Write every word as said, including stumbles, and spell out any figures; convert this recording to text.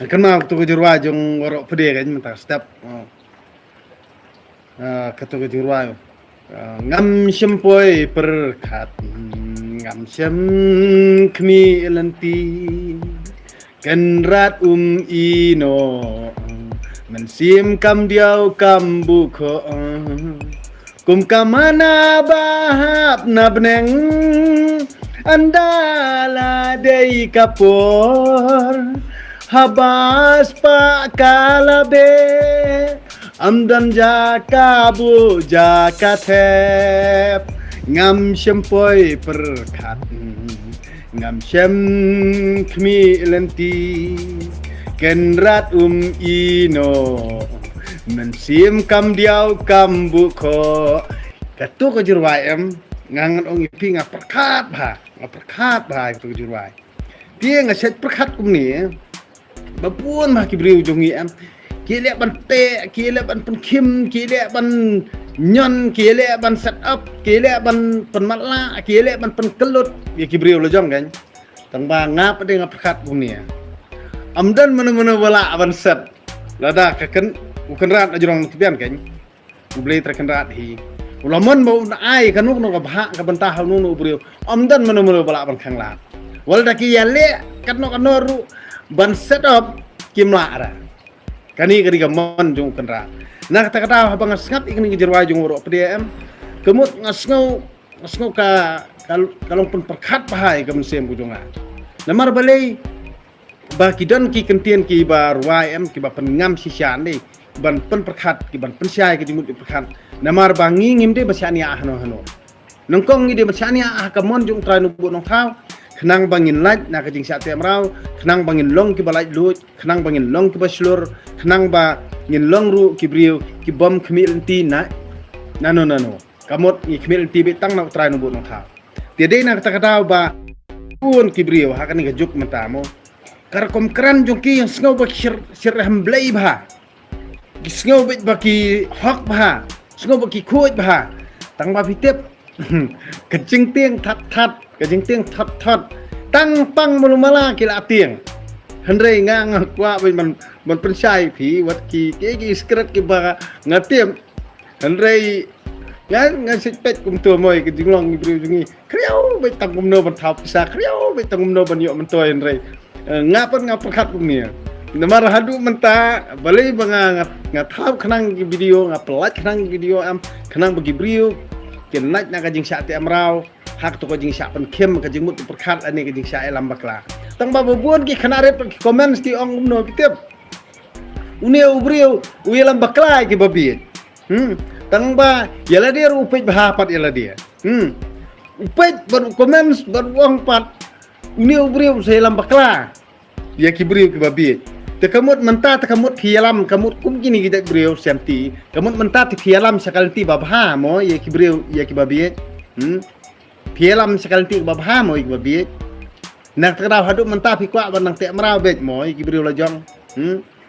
Kynmaw katu ka jingrwai jong u Roh Pde kan mynta step. Katu ka jingrwai. Ngam shym poi pyrkhat, ngam shym khmih lynti. Kynrad um ïehnoh, mynsiem kam diaw kam bukhoh. Kum ka manna ba hap na bneng, ynda la dei ka por, haba spah ka la beh, ym don jaka buh jaka thep. Ngam shym poi pyrkhat, ngam shym khmih lynti. Kynrad um ïehnoh, mynsiem kam diaw kam bukhoh. Katu ka jingrwai em, nga ngan ong ïa phi nga pyrkhat bha, nga pyrkhat bha katu ka jingrwai. Te nga shait pyrkhat kumne, ba bun bha ki briew jong ngi em, ki leh ban teh, ki leh ban pynkhim, ki leh ban ñion, ki leh ban set up, ki leh ban pynmatlah, ki leh ban pynkyllut ïa ki briew la jong kan. Tang ba nga pat de nga pyrkhat kumne, ym don mano mano ba lah ban set. Lada ka kyn, u Kynrad la jrong tbian kan, U Blei Trai Kynrad hi u la mon ba un ai kano kano ka bhah ka bynta ha uno uno u briew. Ym don mano mano ba lah ban khanglad. Wat la da ki ïaleh katno katno ruh ban set up, kim lah ra. Kane ka dei ka mon jong u Kynrad. Na kata ka daw haba nga sngap ïa kane ka jingrwai jong u Roh Pde em, ka mut nga sngew, nga sngew ka, ka, ka long pynpyrkhat bha ïa ka mynsiem ka jong nga. Namar balei? Ba ki don ki kyntien kiba rwai em, kiba pynngam shisha ne, ban pynpyrkhat, kiban pynshai ka jingmut jingpyrkhat. Namar ba ngi ngim dei ban shaniah hano hano. Nyngkong ngi dei ban shaniah ha ka mon jong u Trai Nongbuh Nongthaw, khnang ba ngin lait na ka jingshah teh mraw, khnang ba ngin long kiba laitluid, khnang ba ngin long kiba shlur, khnang ba ngin long ruh ki briew kibym khmih lynti na nano nano. Ka mut ngi khmih lynti beit tang na u Trai Nongbuh Nongthaw. Te dei na kata ka daw ba bun ki briew ha kane ka juk mynta mo, ka rukom kren jong ki ïa sngew ba ki shyrkhei Blei bha, ki sngew beit ba ki hok bha, sngew ba ki khuid bha. Tang ba phi tip, ka jingtieng that that, ka jingtieng thot thot, tang pang malu mala ki la tieng. Hynrei nga, nga kwah beit ban, ban pynshai phi wat ki, ki, ki secret kiba nga tip. Hynrei nga, nga shu peit kumto mo ïa ka jinglong ki briew jong ngi. Khriaw beit tang kumno ban thaw pisa, khriaw beit tang kumno ban ïoh myntoi, hynrei, eh, nga pat nga pyrkhat kumne. Namar haduh mynta balei ba nga, nga, nga thaw khnang ki video, nga pynlait khnang ki video em, khnang ba ki briew kin lait na ka jingshah teh mraw ha kato ka jingshah pynkhim, ka jingmut pyrkhat lane ka jingshah ïalam bakla. Tang ba bun ki khynnah rit ki comments ki ong kumno phi tip. Une u briew u ïalam bakla ïa kiba bieit. Hmm. Tang ba ïa lade ruh u peit bha pat ïa lade. Hmm. U peit bad u comments bad u ong pat, une u briew u sa ïalam bakla ïa ki briew kiba bieit. Te ka mut mynta, te ka mut phi ïalam, ka mut kum kine ki jait briew sha lynti, ka mut mynta te phi ïalam sha ka lynti ba bha mo ïa ki briew, ïa kiba bieit. Hmm. Phi ïalam sha ka lynti ba bha mo ïa kiba bieit. Na kata ka daw haduh mynta phi kwah ban nang teh mraw beit mo ïa ki briew la jong. Hmm.